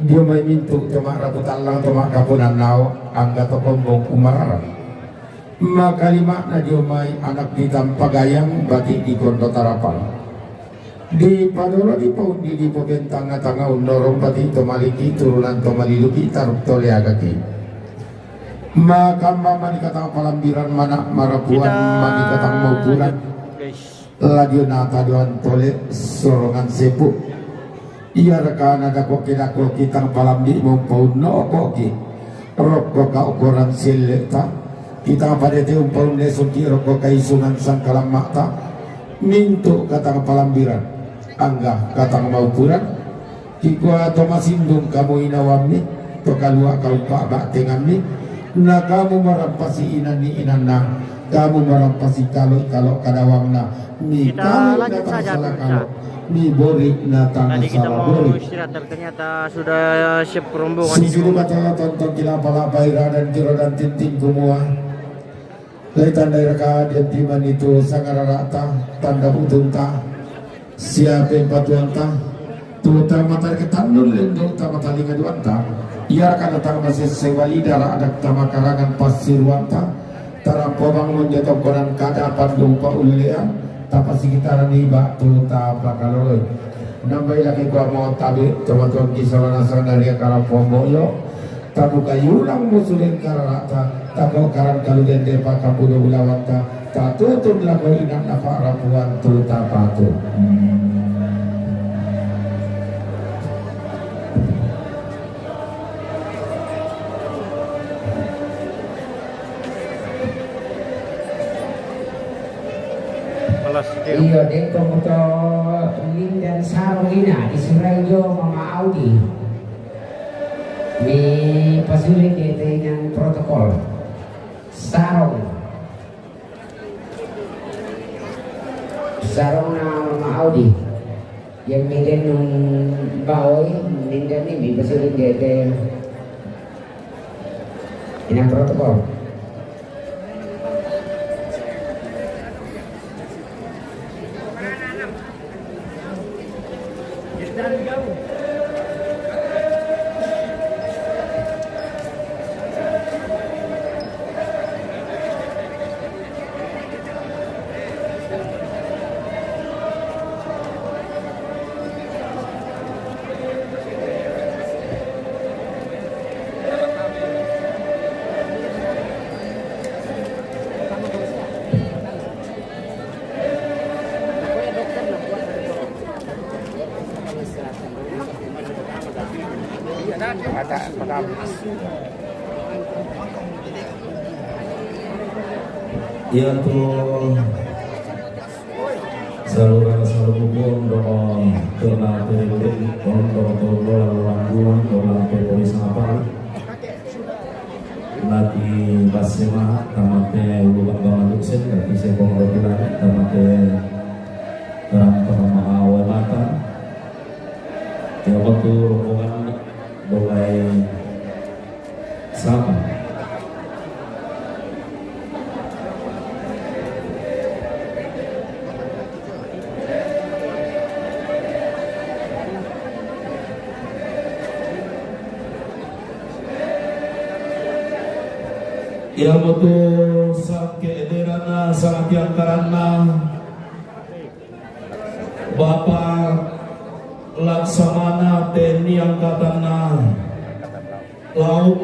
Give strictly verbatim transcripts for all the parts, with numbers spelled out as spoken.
Dio mai mintu' to ma'rapu tallang to ma'kaponan nao', angga to kombong umararang. Makalima'na dio mai anak di Tampagayang, bati' di Kondo Tarapang. Di padolo di paundi di pobentangnga-tangnga unnorong, bati' to maliki turunan to maliluki taruk to leagaki. Makamma manikatang palambiran mana' marapuan, manikatang maupuran. Guys. Ladio natadoan tole sorongan sepu. Ia rekana dako' kedako' kitang palambi' mumpaunno oko'ki. Rokko kaukoran selle'ta. Kitang padete umpaunne suki rokko kaisungan sangkalamma'ta. Mintu' katang palambiran. Angga katang maupuran. Kikua to masindung kamu inawammi, to kalua' kaumpa' ba'tengammi, na kamu marampasi inanni inanna, kamu marampasi kalo' kalo' kadawangna, mi kalo' na tang sala kalo', mi bori' na tang sala bori'. Tadi kita mau istirahat, tapi ternyata sudah siap rombongan. Susidu kata tontong kilapa-lapa iradan kiro dan tinting kumua. Lai tanda iraka diantiman itu sangarara'ta, tanda butunta, siape patuanta, tu tama tarikatannun lendu' tama talinga duanta, ia raka datang masessai walida ra'dak tama karangan passiruanta, tarampo bangun jatongkonan kada pandung paullean, tapasikitaran iba tu tapakaloloi. Nambai laki kuamo tabe, tomatuan kisarana sanaria karampo moyo, Tabuka yulang musuling karara'ta, tako'karan kalu dende pakapudo ulawanta, tatutun lako ina'na pa'rapuan tu tapatu. Iyo, dengko muto lindan sarong ina, disurai jo Mama Audi. Ni pasuli di dengan protokol. Sarong. Sarong na Mama Audi. Yang minden nun baoi, minden ni mi pasuli di dengan protokol. Iatu salura salukukun dongo tuna tuli, dongo tuna tuli, dongo tuna tuli. Nati basse maha' tamate ulu ba'ga manuksen, nati sepong roti lani tamate rampa maha' wae mata. Iyamotu rombongan dongay sapa. Iyamotu sangke'deranna, sangatiangkaranna Bapa' Laksamana T N I Angkatanna Laut,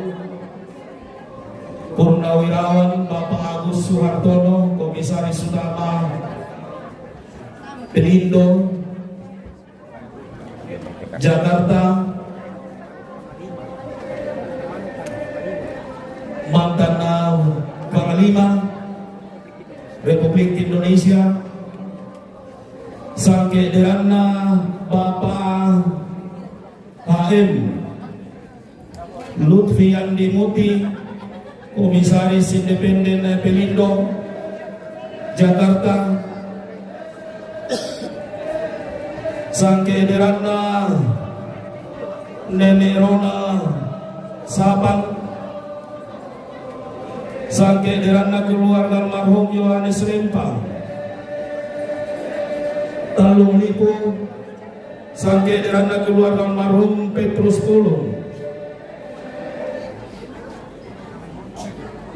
Purnawirawan Bapa' Agus Suhartono, Komisaris Utama Pelindo, Jakarta, mantanna Panglima Republik Indonesia, sangke'deranna Bapa' H M Lutfi Andi Muti, Komisaris Independen Pelindo, Jakarta. Sangke'deranna Nene' Rona Sapang, sangke'deranna keluarga almarhum Yohanes Lempang, Tallung Lipu, Sangke deranna keluarga almarhum Petrus Pulung.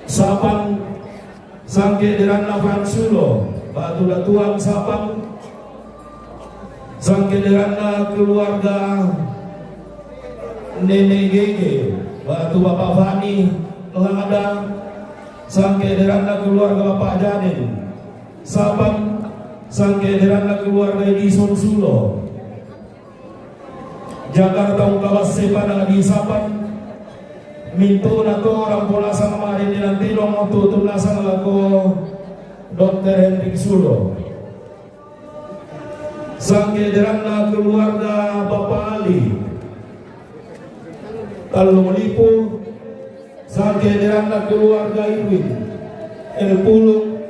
Sapan, sangke deranna Fransulo, batu datuang Sapan, sangke deranna keluarga Nenek Gege, batu Bapak Fani Lada, sangke deranna keluarga Bapak Jaden, Sapan, sangke deranna keluarga Edison Sulo. Jakarta ungkabasse pada di Sapan, mintu nato rampo nasang marendenan tedong untuk tunasang lako Dokter Hendrik Sulo. Sangke deranna keluarga Bapak Ali, Tallung Lipu, sangke deranna keluarga Irwin, El Pulung,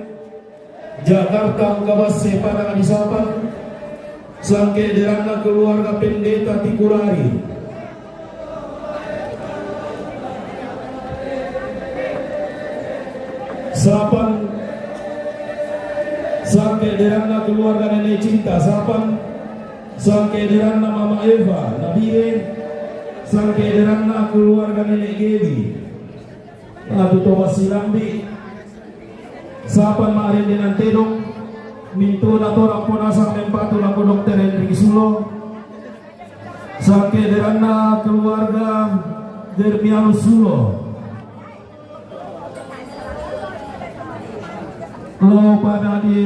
Jakarta ungkabasse pada di Sapan, sangke deranna keluarga Pendeta Tikurari. Sapan, sangke deranna keluarga Nenek Cinta Sapan, sangke deranna Mama Eva Nabire, sangke deranna keluarga Nenek Gebi. Atu to masilambi. Sapan marendenan tedong, mintu nato rampo nasang mempatu lako Dokter Hendrik Sulo. Sangke deranna keluarga Dermianus Sulo. Lo pada di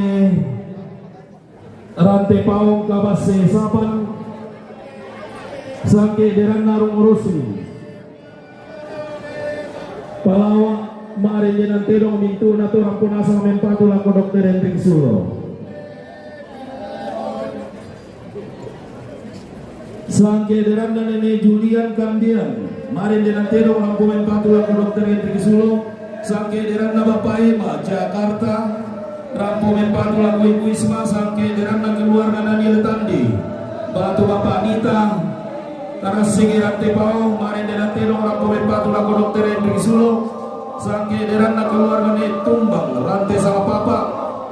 Rante Paong kabasse Sapan, sangke deranna Rung Rusli. Palawa marendenan tedong, mintu nato rampo nasang mempatu lako Dokter Hendrik Sulo. Sangke deranna Nenek Julian Kandian, marendenan tedong rampo mempatu lako Dokter Hendrik Sulo. Sangke deranna Bapak Ema, Jakarta, rampo mempatu lako Ibu Isma. Sangke deranna keluarga Daniel Tandi, batu Bapak Nita, Tarasigi Rante Pao, marendenan tedong rampo mempatu lako Dokter Hendrik Sulo. Sangke deranna keluarga Nenek Tumbang, Rante Salapapa.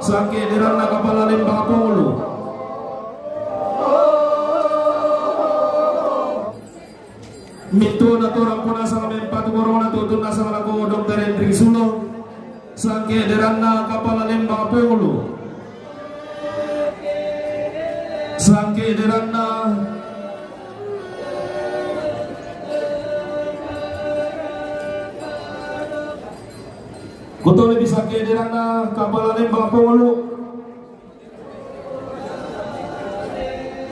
Sangke deranna Kapala Lembang Pongulu. Mintu nato rampo nasang mempatu korona tutun nasang lako Dokter Hendrik Sulo. Sangke deranna Kapala Lembang Pongulu. Sangke deranna Kutole bisa ke deranna Kapala Lembang Pongulu.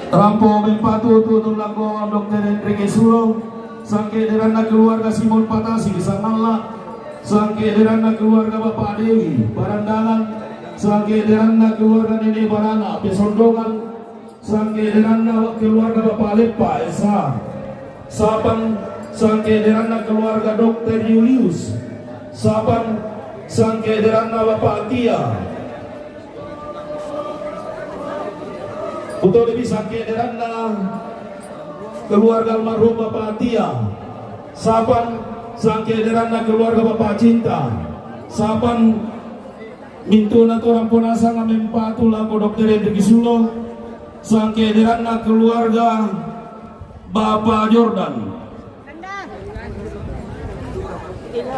Rampo mempatu tutun lako Dokter Hendrik Sulo. Sangke deranna keluarga Simon Patasi Sangalla. Sangke deranna keluarga Bapak Dewi Parandalan. Sangke deranna keluarga Nenek Barana Pesondongan. Sangke deranna keluarga Bapak Leppa S H. Sapan, sangke deranna keluarga Dokter Julius. Sapan, sangke deranna Bapak Tia. Kutole bisa ke deranna keluarga almarhum Bapak Tia. Sapan, sangke deranna keluarga Bapak Cinta. Sapan, mintu nato rampo nasang mempatu lako Dokter Hendrik Sulo. Sangke deranna keluarga Bapak Jordan.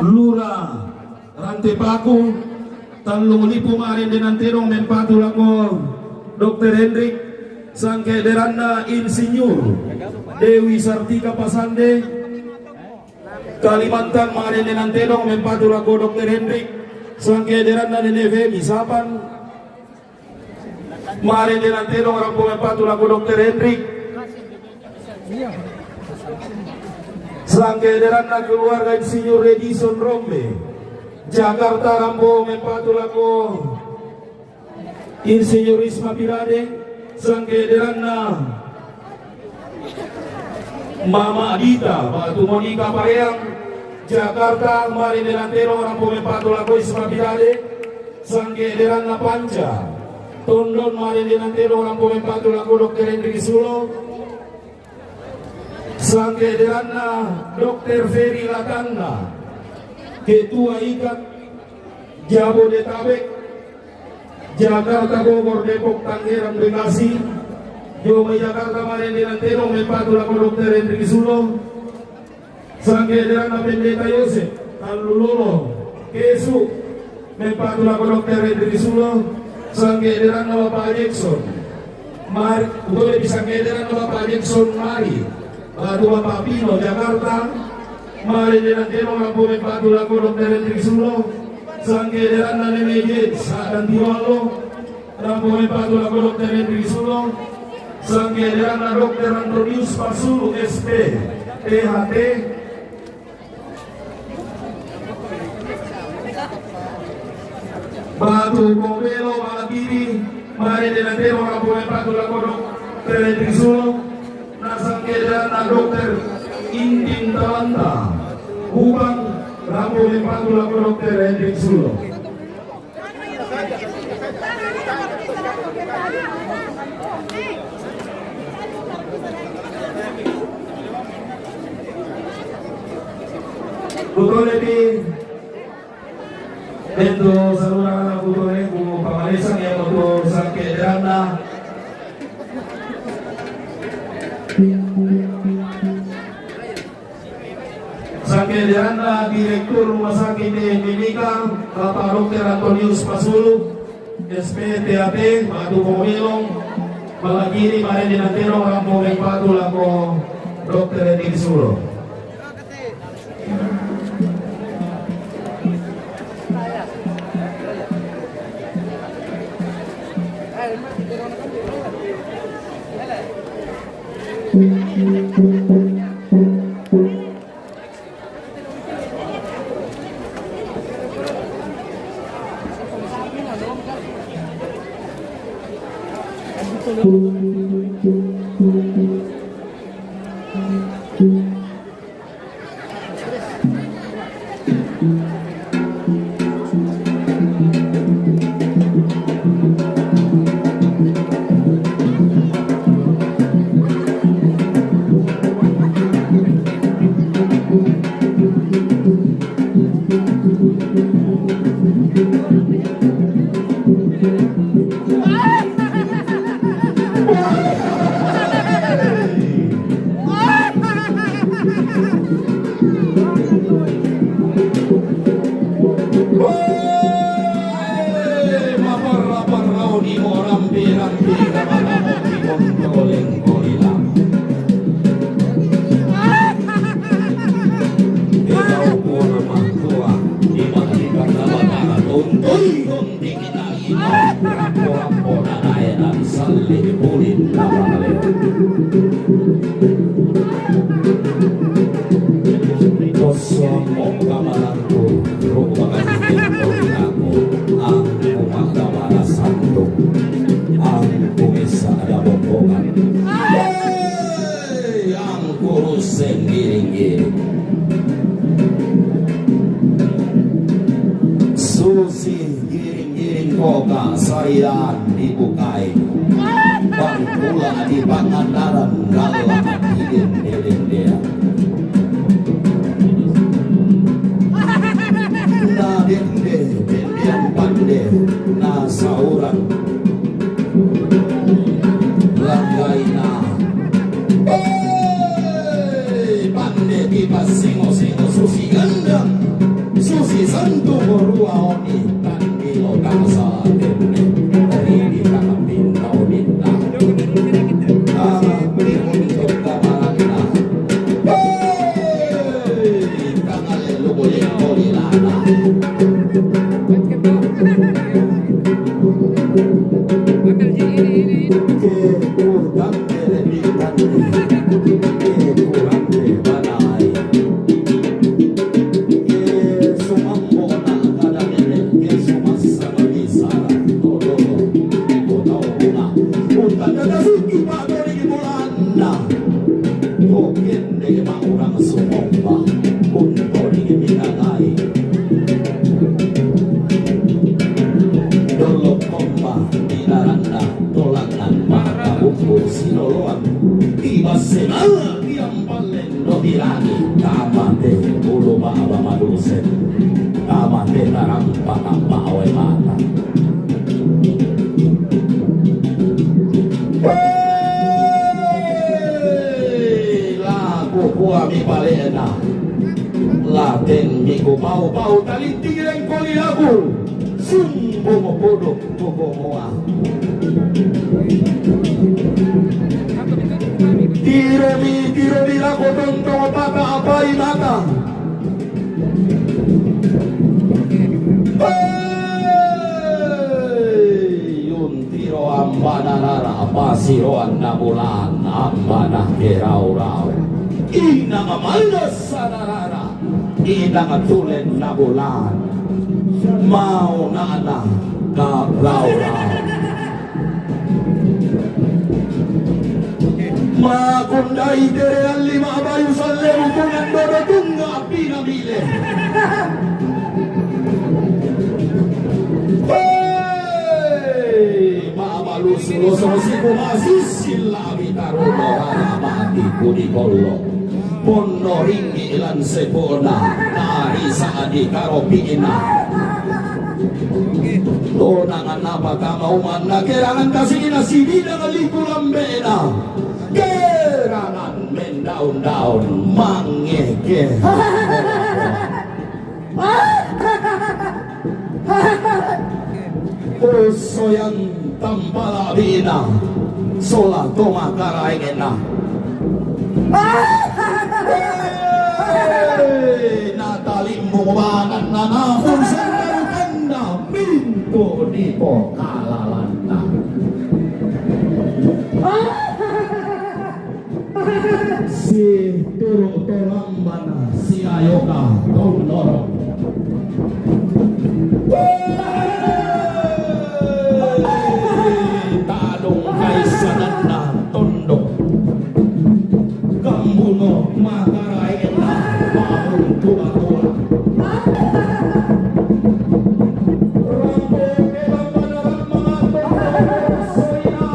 Lura Rante Paku, Tallung Lipu marendenan tedong mempatu lako Dokter Hendrik, sangke deranna Insinyur Dewi Sartika Pasande, Kalimantan marendenan tedong mempatu lako Dokter Hendrik, sangke deranna Nenek Femi Sapan, marendenan tedong rampo mempatu lako Dokter Hendrik. Sangke deranna keluarga Insinyur Edison Rombe, Jakarta, rampo mempatu lako Insinyur Risma Pirade. Sangke deranna Mama Dita, batu Monika Pareang, Jakarta, marendenan tedong rampo mempatu lako Risma Pirade. Sangke deranna Panca Tondon, marendenan tedong rampo mempatu lako Dokter Hendrik Sulo. Sangke deranna Dokter Ferry Latanna, Ketua Ikat Jabodetabek, Jakarta, Bogor, Depok, Tangerang, Bekasi. Jo mai Jakarta marende nanteno mempatu lako Dokter Hendrik Sulo. Sangke ederanna Pendeta Yosep, Tallulolo, Kesu, mempatu lako Dokter Hendrik Sulo. Sangke ederanna Bapak Jackson. Mari, utolepi sangke ederanna Bapak Jackson, mari. Batu Bapak Pino, Jakarta. Marende nanteno rampo mempatu lako Dokter Hendrik Sulo. Sangke ederanna Nene Jet, Sadan Tiwalo. Rampo mempatu lako Dokter Hendrik Sulo. Sangke ederanna Dokter Antonius Pasulu, S P, T H T. Batu Pomelo, Malakiri, marende nanteno rampo mempatu lako Dokter Hendrik Sulo. Na sangke ederanna Dokter Indin Tawanta, Kupang, rampo mempatu lako Dokter Hendrik Sulo. Utolepi, untuk saluhara anak utole ku pamalesang ya untuk sangke ederanna. Sangke ederanna Direktur Rumah Sakit Mimika, Bapak Dokter Antonius Pasulu, S P T H T, Batu Pomelo, Malakiri, marende nanteno rampo mempatu lako Dokter Hendrik Sulo. Maparra-parrauni morampi-rampi, kamanamoni montoleng kolila. Ikau pona matua, di mati karena batara tuntui gunting. Rampo-rampo nanae nasalli pulin namaleo. Tossommo kamarangku, rupa kacang aku, aku maka marah santu, aku bisa ada bombongan. Hei, yang kurus sendiri-giri. Susi giring-giring koka sarian dibukai. Bangkula di Pangandaran galak didin-didin dia. Na dende, dendean pande, na sauran Langgaina. Hei, pande kipas singo-singo susi gandang. Susi santu borua oni. Tandilo kasa tende. Ridi kaka pinta oninna. Ah, beri untuk kamarana. Hei, kangale lugo leko lilana. Nah, kokkende maurang sumomba, untoning minangai. Dolok komba, dinaranna, dolangan, maka bumbu, sinoloan, tibassena, tiang pallen, roti langit, tamate, bulu baba madusen, tamate, tarampa, tampa, awe mata. Pale'na. Laten mi ku pau-pau talinting lengkoli laku. Sumbung puduk puku mua. Tiro mi, tiro mi laku tontong pata apai mata. Hei, untiro ambana rara pasiroan na bulan, ambana kerau-rau. Inang males sana rara, inang tulen na bulan. Mau nana ka rau-rau. Makundai tere alli ma bayu salle bukungan dodo tungga api na bile. Hei, ma balusu loso siku masisi labi taruno rara mati kuni kollo. Ponno ringgi lan sepona, tari sadi karopi'na. Tonangan apa kamaumanna, kerangan tasigina sidina liku lambena. Kerangan mendaun-daun mangeke. Usoyang tampalabina sola tomakaraengena. Hei, natalimbung banan nana urusan baru kanda mintu di pokalalanna. Si turu tolambana si ayoka tondoro. Tadung kaisananna tondok. Kambuno mataraena paun tua-tua. Rampo memang mana rampo soina.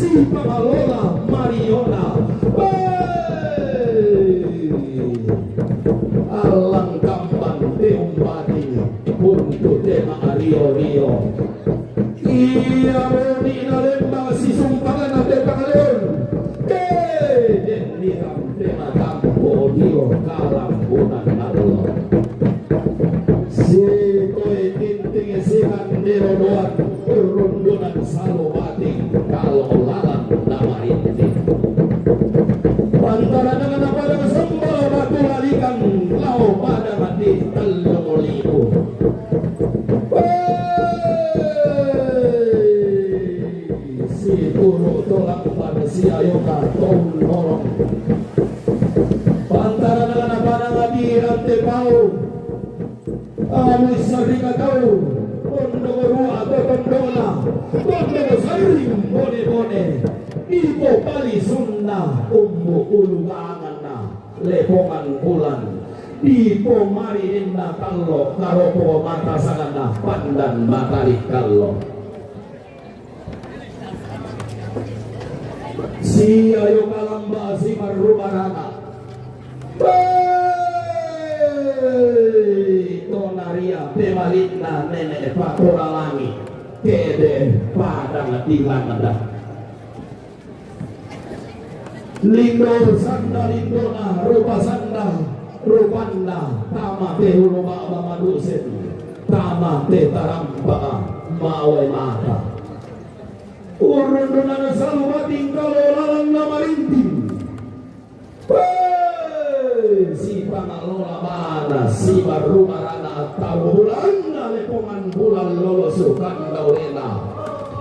Si Pangalola Mariona. Wey! Alang kamban te umbati puntu te maario-rio. Iya boni na lembang si sumpanan na te pangaleon. Te den niram te matampo dio kalambunan na lo. Si koe tinting si handero doan rundunan salu bating kalo lalan na marinting. Pantaran dengan apa dengan sembal batu lalikan lao pada mati telung liku. Wey! Si turu tulang pada si ayo katong nolong. Pantaran dengan apa dengan di rante pau. Amu sari katau, tondoko rua atau tondona, tondoko sari bone-bone, dipo pali sunna, umbu ulu tanganna, lepongan bulan, dipo mari ninna tallo, karopo mata sanganna, pandan matari kallo. Si ayo kalamba si marrubarana. Hei, tonaria pemalinna nene patora langi, kede padang di langda. Lindo sanda lindona, rupa sanda rupanna, tama te hulu baba madusen, tama te tarampa mawe mata. Urundunana salu bating kalo lalan na marinting. Hei, si pangalola bana, si barrubarana, tau bulanna lepongan bulan lolosu kanda ulena.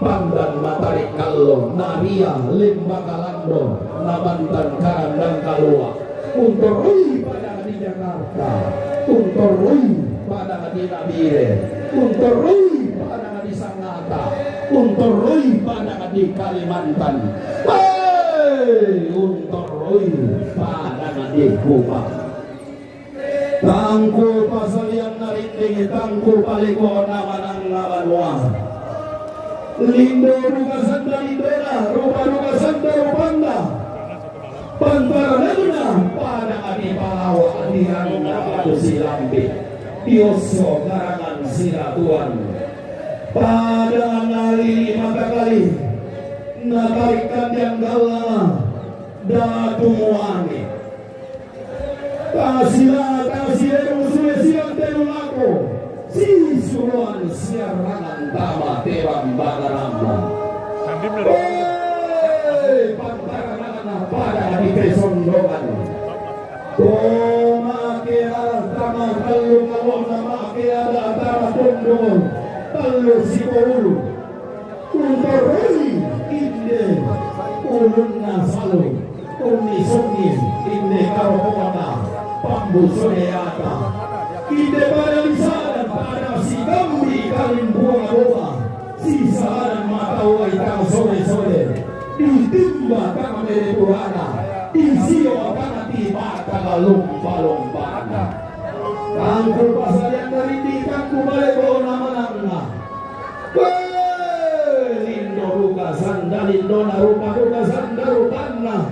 Pandan matari kallo, naria lembaka lando, nabantan karandang kalua. Untoroi pada di Jakarta, untoroi pada di Nabire, untoroi pada di Sangata, untoroi pada di Kalimantan. Hei, untoroi pada di Kupang. Tangku pasalian narinding, tangku paliko na manang na banua. Lindo ruka sanda lindona, rupa ruka sanda rupanna. Pantaranna pada adi palawa, adi rangna batu silambi, diosso karangan siratuan. Pada nali mata kali, natarik kandian galanga, datu muani. Tasila, tasila, sule silang telu lako. Si suluan siarangan tama tebang bagarama. Hei, pantaranana pada di pesondongan. Ko make arah tama kalu kalau na make ada tama tondongan. Kalu si koulu. Untoroi inde ulunna salu, unni sunni inde karoponganna, pambusodeata. Inde pada lisanan pada sikambi kalimbua boa, sisalanan matawa itang sole-sole, ditimba tang mele purana, disio tang tiba tang lompa-lompana. Tangku pasalian narindi tangku bale boona manangna. Wee, lindo ruka sanda lindona, rupa ruka sanda rupanna.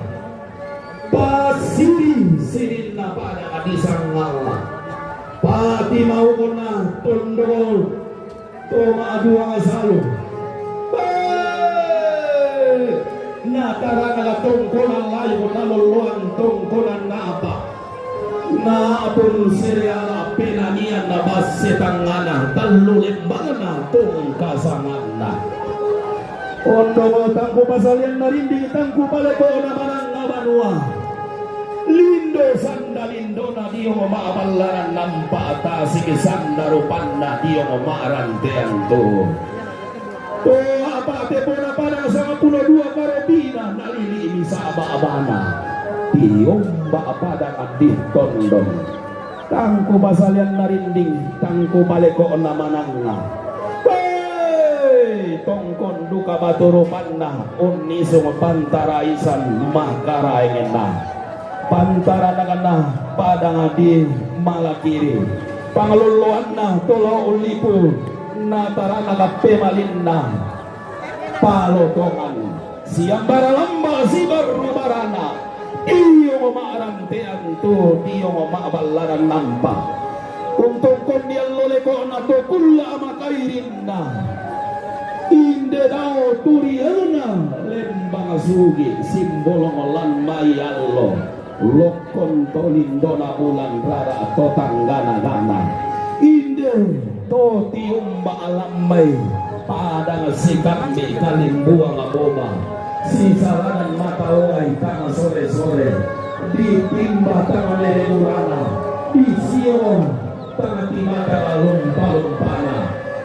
Pasiri sininna pada di sangalla. Pati maukonna tondol toma dua salu. Wee, natarana tongkonan layu na loloan tongkonan napa. Napun siriala penanian na basse tangngana tallu lembangna tungkasanganna. Ondongo tangku pasalian narinding tangku palekona manang na banua. Lindo sanda lindona diong ma'aballaran nampa tasiki sanda rupanna diong ma'rantean tu. Ko apa tepona padang sangpulo dua karobina nalili misaba abana. Tiomba padang di tondon. Tangku pasalian narinding, tangku palekona manangna. Hei, tongkon duka batu rupanna, unnisung pantaraisan makaraengenna. Pantaranakana padang di malakiri. Pangalolloanna tolo ullipu, nataranaka pemalinna palotongan. Siambara lamba' sibarru barana, dio ma'rantean tu dio ma'ballaran nampa. Untongkon diallo leko'na to kulla' makairinna. Inde dao turiana lembang sugi simbolong lan mai allo. Lokkon to lindona bulan rara to tanggana-gana. Inde to tiumba lammai padang sikambi kalimbuang boba. Sisalanan mata oai tang sore-sore. Ditimba tang lele burana. Disio tang timata lalumpa-lumpana.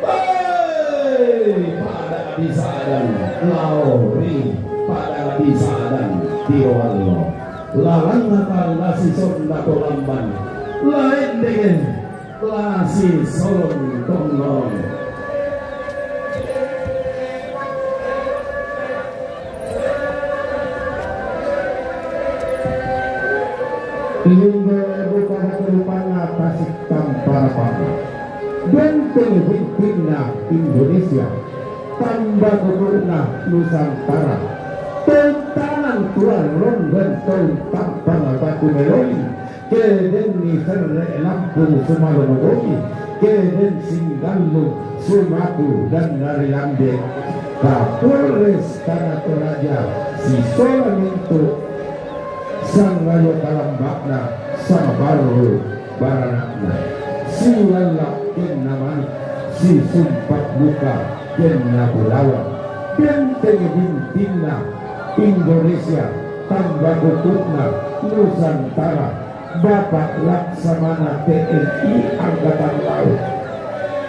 Hei, pada bisadan lao ri, pada bisadan tiro allo. Lalanna tang nasisonda to lamban, laendege lasisolon tongnorong. Linggo buka hati lupanna tasik tamparapanna. Benteng bintinna Indonesia. Tamba kukurna Nusantara. Tentanan tuan ronggan tau tampang batu meloli. Kedenni serre lampung sumalong gomi, keden singgallung sumatu dan nari lambe. Kapolres Tana Toraja sisola mintu sangayo kalambakna, sabarru baranakna, sialla kenna manik, sisumpak buka kenna bulawan, benteng bintinna Indonesia, tamba kukurna Nusantara, Bapak Laksamana T N I Angkatan Laut,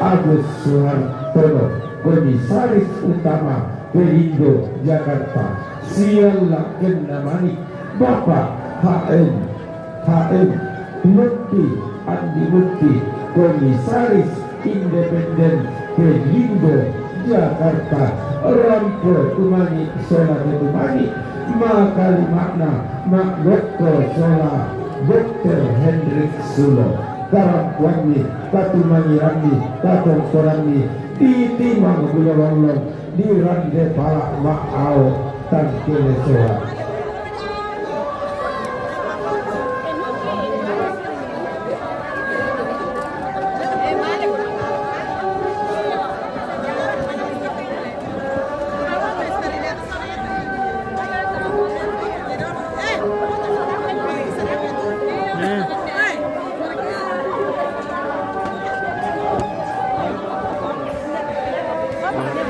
Agus Suhartono, Komisaris Utama Pelindo Jakarta, sialla kenna manik, Bapak H M, H M Lutfi, Andi Lutfi, Komisaris Independen Pelindo Jakarta, rampo tumani sola de tumani, makalima'na ma'doktor sola Doktor Hendrik Sulo. Karampoanni, katumangiranni, katongkoranni, ditimang bulo lollong, dirande pala ma'ao tangkele sola.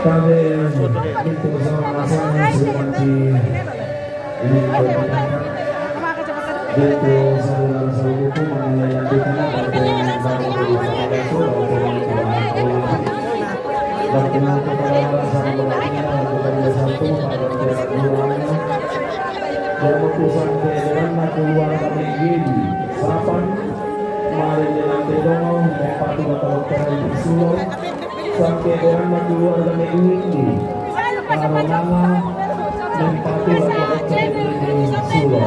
Tabe, mintu sama-sama seperti ini. Mintu saudara saudaraku mengenai yang kita dapat. Dan dengan kepada sama berarti bukan bersatu pada keluarga. Dan utusan kehidupan keluarga menjadi sapan. Mari dengan pedoman, mepatu atau terhenti sulo. Sampai dengan keluarga menjadi. Karena mempatu atau terhenti sulo.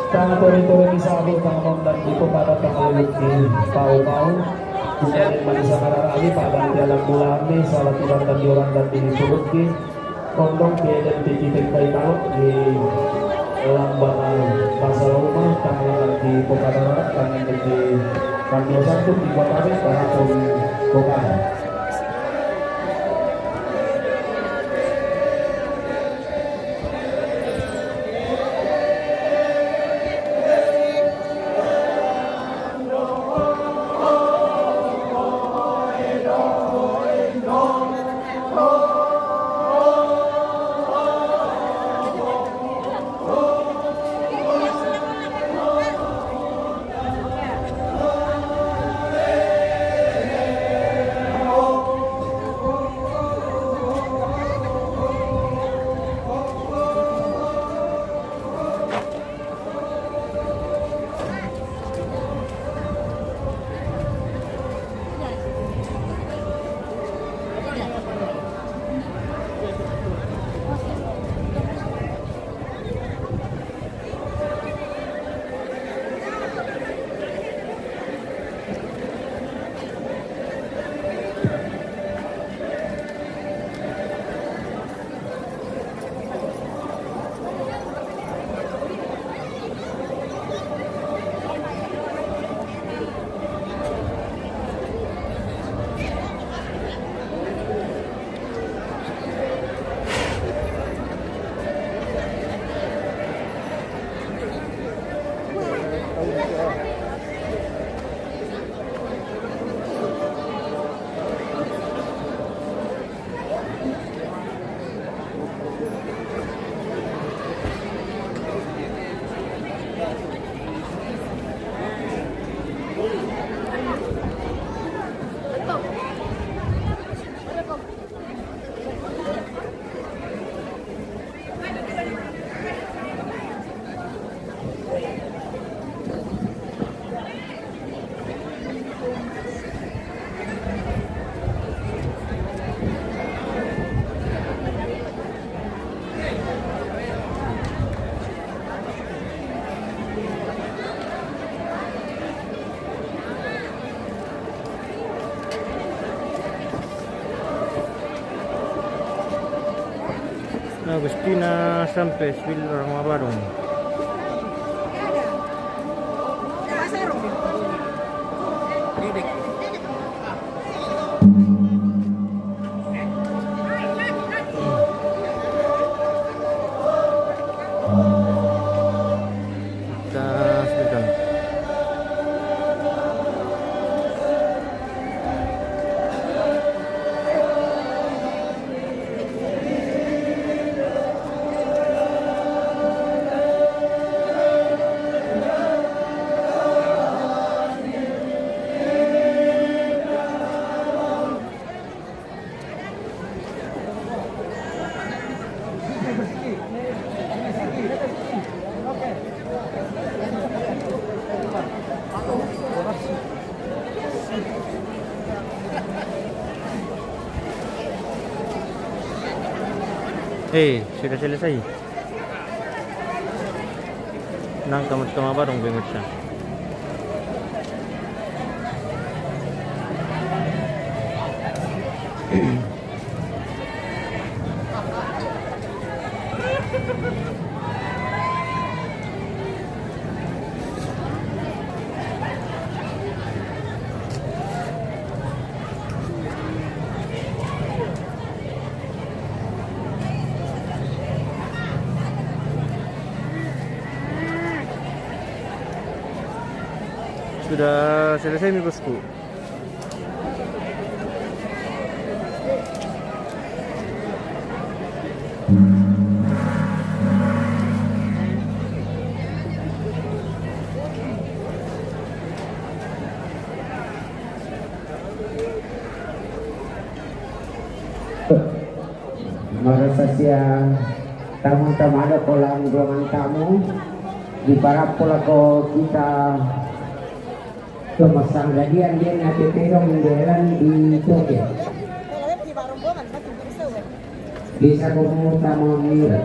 Tangan tori-tori di sabu, tangan mondang itu pada tangan lagi. Pau-pau. Kemudian manisakara ali pada jalan bulan ini, salah tiba dan diorang dan di suruki. Kondong ke dan tiki tengkai talok di lambangan pasar rumah, tangan di Pokadara, tangan di Kandil Satu, di Pokadara, tangan di Pokadara. Agustina Sampes, Will Ramabarong. Eh, sudah selesai. Nang kamu sama barong bingung siya. Sudah selesai mi bosku. Marasa siya tamang-tamang ko lang dumangan tamu di para pula ko kita. Tumasang gadian dia na pipirong delan di toke. Bisa ko mo tamang niyo.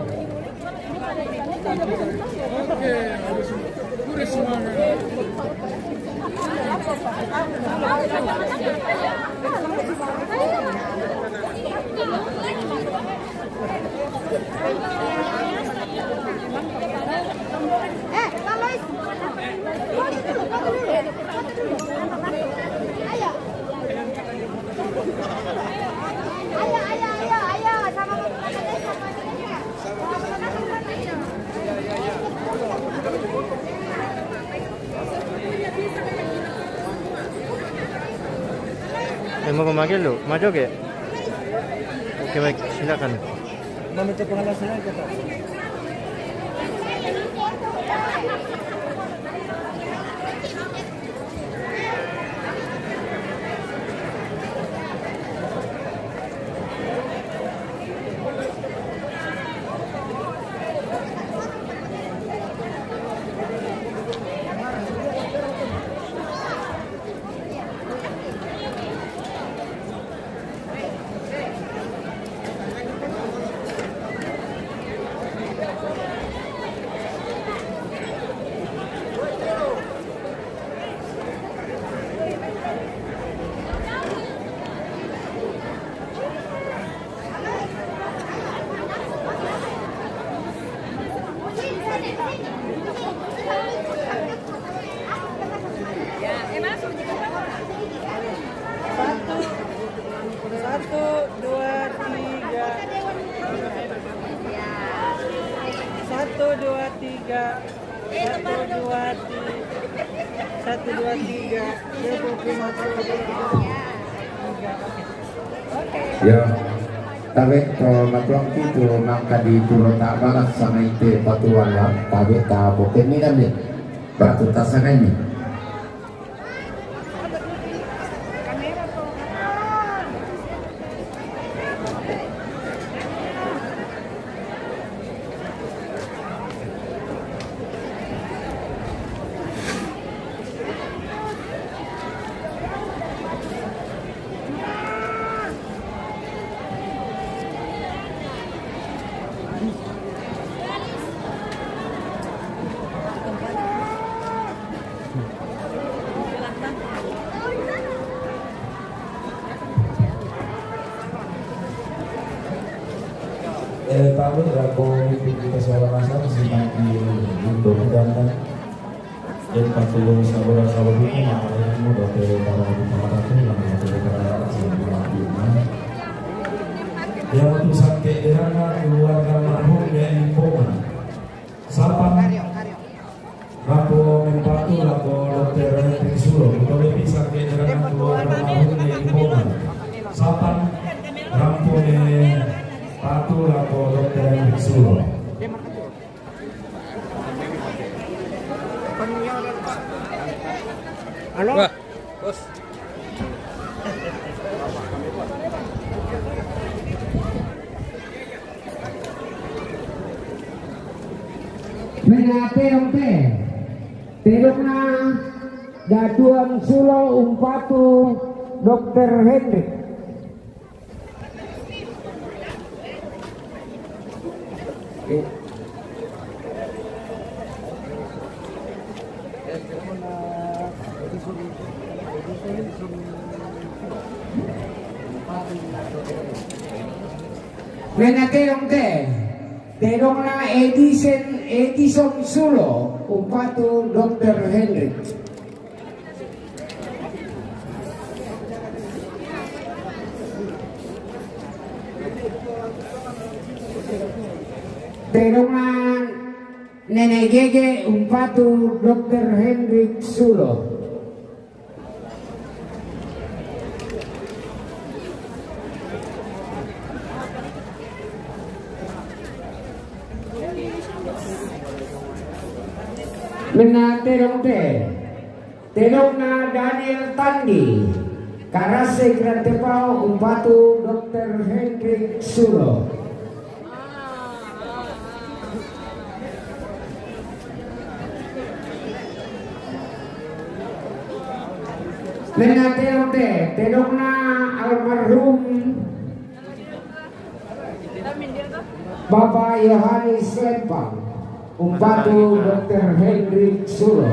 Eh, mau pamanggil lu? Maju ke? Oke, baik, silakan. Meminta pengawasan aja, Pak. Satu, satu, dua, tiga. Satu, dua, tiga. Satu, dua, tiga. Satu, dua, tiga. Ya, tabe to matuang kitu mangka di turo ta balas sama ite patuan la, tabe ta boken ni kami. Batu tasangan ni. Lako mimpin kita sekolah dasar, si Maki Indo Mudandan. Dan patu saudara-saudara ini, maka ilmu dote para utama tatu, yang dote para anak, yang dimaklumkan. Yang waktu sampai derana keluarga marhum ya imbongan. Sapan rampo mempatu lako dokter Henry Sulo, utawi pisang ke derana keluarga marhum ya imbongan. Sapan rampo mempatu lako dokter Henry Sulo. Halo? Wah, bos. Menate onte. Tedokna Datuan Sulo umpatu dokter Hendrik. Menate onte. Tedokna Edison, Edison Sulo umpatu dokter Hendrik. Tedokna Nenek Gege umpatu dokter Hendrik Sulo. Menate onte. Tedokna Daniel Tandi, Karase Grantepao umpatu dokter Hendrik Sulo. Menate onte, tedokna almarhum Bapak Yohanes Lempang, umpatu dokter Hendrik Sulo.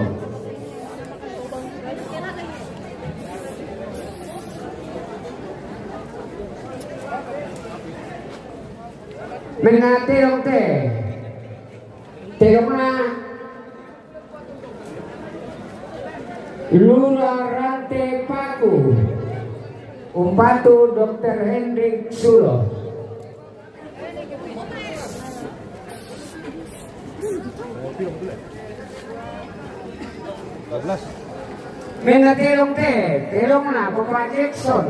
Menate onte, tedokna Lura Rante Paku, umpatu dokter Hendrik Sulo. Menate onte, tedokna Papa Jackson.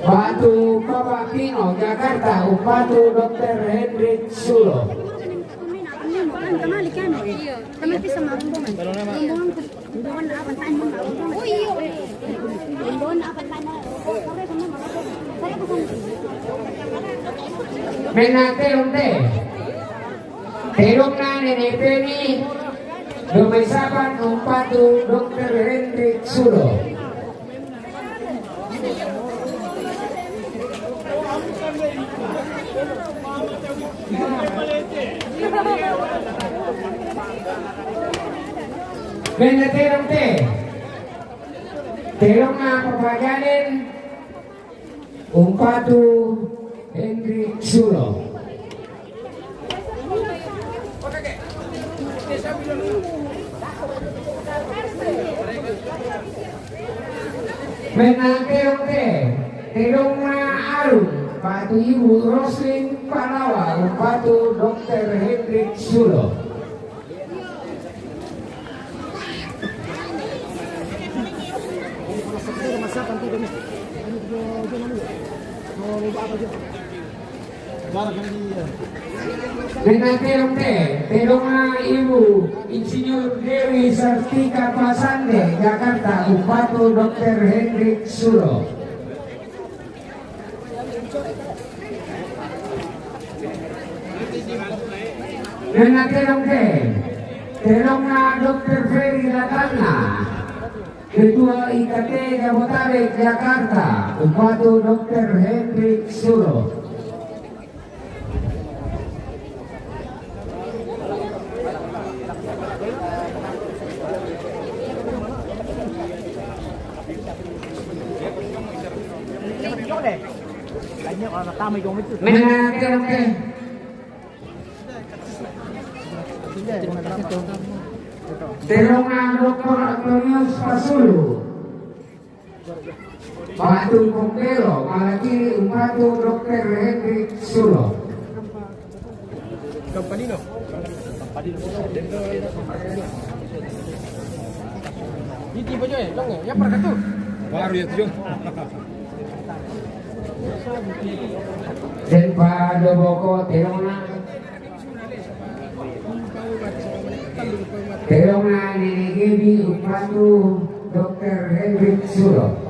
Batu Papa Pino, Jakarta, umpatu dokter Hendrik Sulo. Menate onte. Tedokna Nenek Peni, Domai Sapan umpatu dokter Hendrik Sulo. Menate onte. Tedokna Papa Jaden umpatu Hendrik Sulo. Menate onte, tedokna Arung, umpatu Ibu Roslin Palawa, umpatu dokter Hendrik Sulo. Menate onte, tedokna Ibu Insinyur Dewi Sartika Pasande, Jakarta, umpatu dokter Hendrik Sulo. Menate onte, tedokna dokter Ferry Latana, Ketua I K T Jabodetabek Jakarta, umpatu dokter Hendrik Sulo. Menang, oke, oke. Tedong nang Doktor Antonius Pasulu. Patung Pompelo, mala kiri umpatu Doktor Hendrik Sulo. Campanino. Iti pa jo, eh, long, eh, ya, perkatu. Baru ya, tujuh. Den pa Doboko, tedong nang. Tedong nang Nene Gebi umpatu Doktor Hendrik Sulo.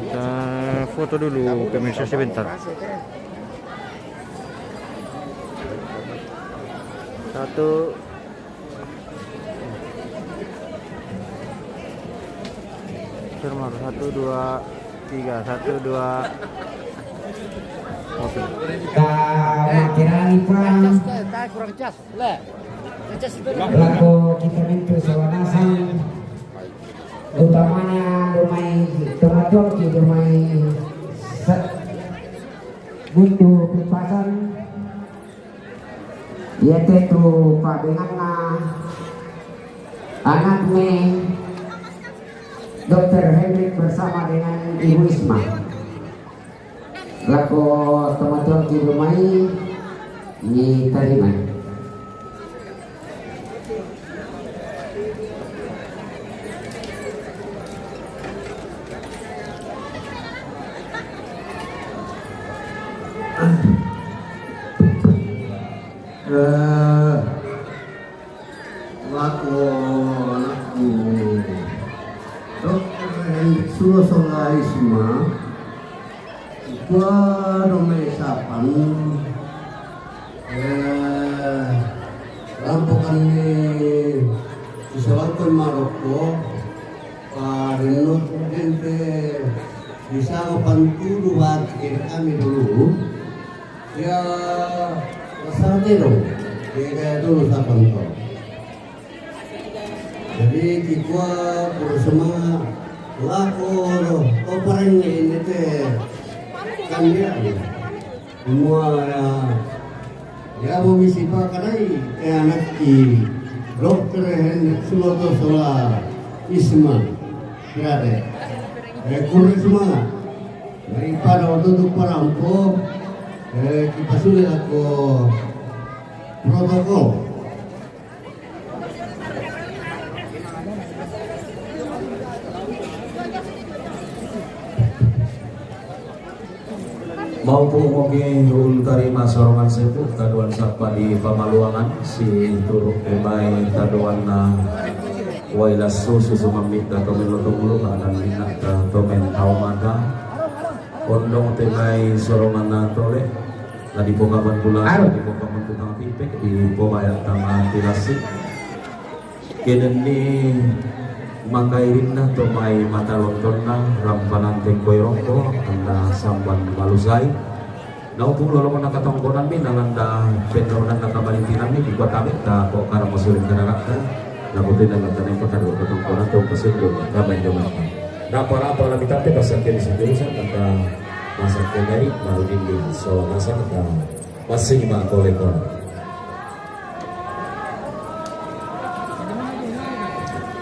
Kita foto dulu, pemirsa, sebentar. Satu. Satu, dua, tiga. Satu, dua. Oke. Ka makirangi pa. Kurang cas, le. Cas itu. Lako kita mintu sawanasang. Utamana domai tomatoki domai sa-, buntu pipasan. Iate tu padenganna anak me Doktor Hendrik bersama dengan Ibu Isma. Lako tomatoki domai ni tarimai. Eh, lako anakku. Doktor Hendrik Sulo sola Isma. Ikua domai sapan, eh, rampokan ni sisawalkon Maroko, pa renot gente bisa mapantudu bat kiri kami dulu. Ya, rasa dong. Kira dulu sapan to. Jadi kikua pura semangat lako to pareng ini te kan dia. Semua ya, ya misi pakarai te anak ki Doktor Hendrik Suloto sola Isma. Kira deh. Eh, kura semangat. Daripada waktu tu parampo, eh, kita sudah lako protokol. Maupu mogi ulung tarima sorongan sepu, tadoan sapa di pamaluangan, si turuk emai tadoan na wailas susu sumamita tomen lotong luma dan minata tomen taumata. Ondong te mai sorongan na tole, na di pokapan pula, di pokapan tukang tipek, di pobaya tama tilasi. Kene ni makairinna to mai matalontonna rampanan tengkoi rongko, anda samban malusai. Na upu lolongon na katongkonan mi, na landa pendonan na kamalintinan mi, di kota mi, ta ko karang masurin kanarakan. Na kutu na landa nengko tadu katongkonan to kasundun, kamai donan. Rapa-rapa lami tate pasakke di situ, sa kata masakke dari, baru dinding, so masa kata masing ma kole-kole.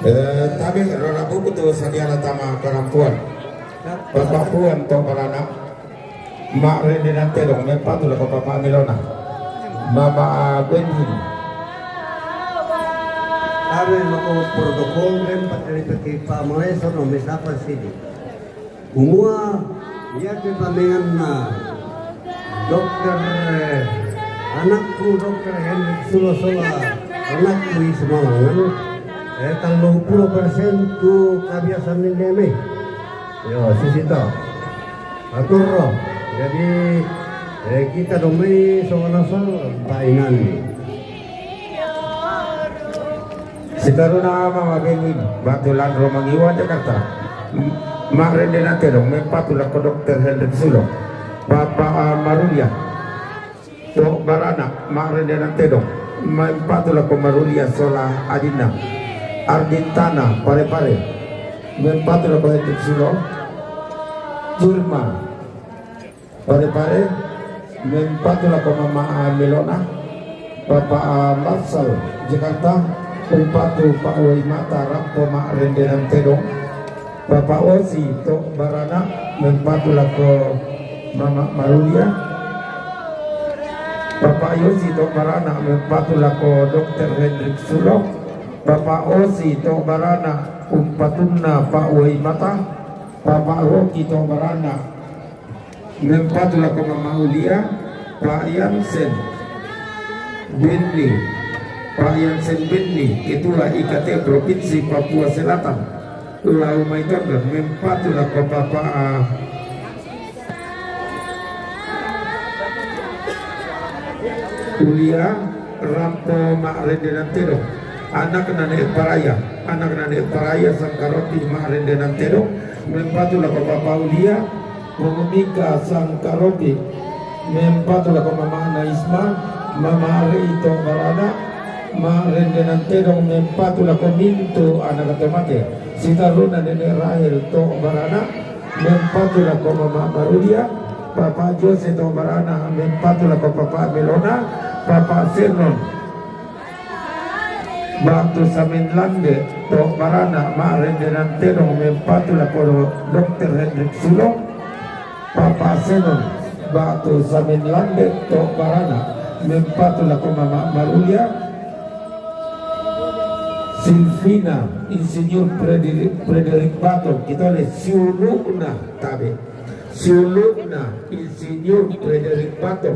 Eh, tabe, rona buku tu sadia na tama parampuan. Papapuan to parana. Mak rende nante dong, me patu lako papa milona. Mama Benhin. Kami mako protokol, men, patari pati pa maleso no misapa sini. Kumua, iya te pamengan na dokter, eh, anakku dokter Henrik Sulo sola, anakku Ismalangan, eh, tallu pulo persen tu kabiasan nene mai. Yo, sisito. Aturro. Jadi, eh, kita do mai sola sol, painan. Sitaruna Mama Benhin, Batu Lanro Mangiwa, Jakarta. M-, marende nantedong, mempatu lako dokter Henrik Sulo. Papa, ah, Marulia. To barana, marende nantedong, mempatu lako Marulia sola adinna. Ardintana, Parepare. Mempatu lako Henrik Sulo. Jirma. Parepare, mempatu lako Mama Melona, Papa Marsal, Jakarta, umpatu Pa Uwaimata, Rampo, marende nantedong, Papa Osi to barana, mempatu lako Mama Marulia, Papa Yosi to barana, mempatu lako dokter Henrik Sulo, Papa Osi to barana, umpatunna Pa Uwaimata, Papa Roki to barana, mempatu lako Mama Ulia, Pak Yansen Benni, Pak Yansen Benni, Ketua I K T Provinsi Papua Selatan, lao mai tondon, mempatu lako Papa, ah, Ulia, Rampo, marende nantedong. Anakna Ne'e Paraya, anakna Ne'e Paraya Sangkaropi, marende nantedong, mempatu lako Papa Ulia, Mama Mika Sangkaropi, mempatu lako Mamana Isma, Mama Ari to barana, marende nantedong, mempatu lako Mintu, anakta mate. Sitaruna Nene Rahel to barana, mempatu lako Mama Marulia, Papa Jose to barana, mempatu lako Papa Melona, Papa Senon. Batu Samenlande to barana, marende nantedong, mempatu lako dokter Henrik Sulo, Papa Senon. Batu Samenlande to barana, mempatu lako Mama Marulia, Silvina, Insinyur Frederi-, Frederik Bato, kita le siuluna tabe. Siuluna Insinyur Frederik Bato,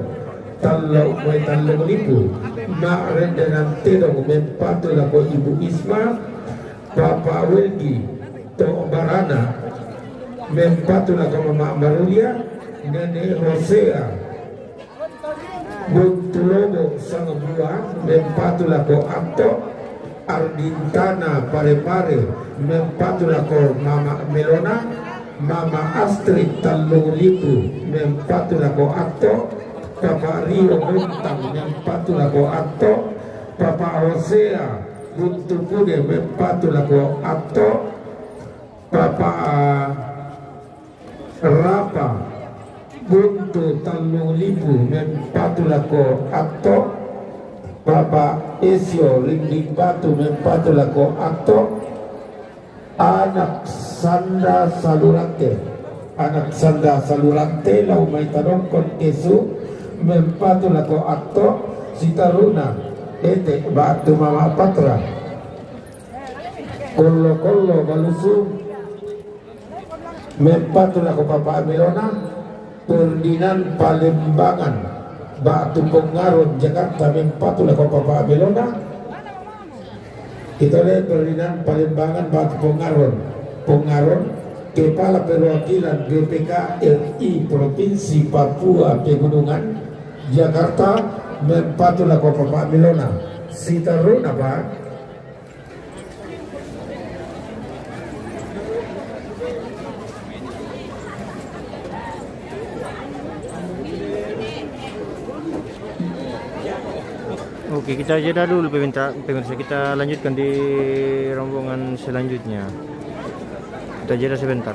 tallu, mai Tallung Lipu, marende nantedong, mempatu lako Ibu Isma, Papa Welgi to barana, mempatu lako Mama Marulia, Nene Hosea, Buntu Lobo Sangabua, mempatu lako Atto, Ardintana Parepare, mempatu lako Mama Melona, Mama Astrid Tallung Lipu, mempatu lako Atto, Papa Rio Montang, mempatu lako Atto, Papa Hosea Buntu Pude, mempatu lako Atto, Papa Rapa Buntu Tallung Lipu, mempatu lako Atto, Papa Esio Rinding Batu, mempatu lako Atto, Anak Sanda Salurante, Anak Sanda Salurante, lao mai tadongkon kesu, mempatu lako Atto, sitaruna Ete Batu Mama Patra. Kollo-kollo Balusu, mempatu lako Papa Melona, Ferdinand Palembangan, Batu Pongaron, Jakarta, mempatu lako Papa Melona. Kita le Ferdinand Palembangan, Batu Pongaron, Pongaron, Kepala Perwakilan B P K R I Provinsi Papua Pegunungan, Jakarta, mempatu lako Papa Melona. Sitaruna, Pak. Oke, kita jeda dulu, pemirsa. Pemirsa, kita lanjutkan di rombongan selanjutnya. Kita jeda sebentar.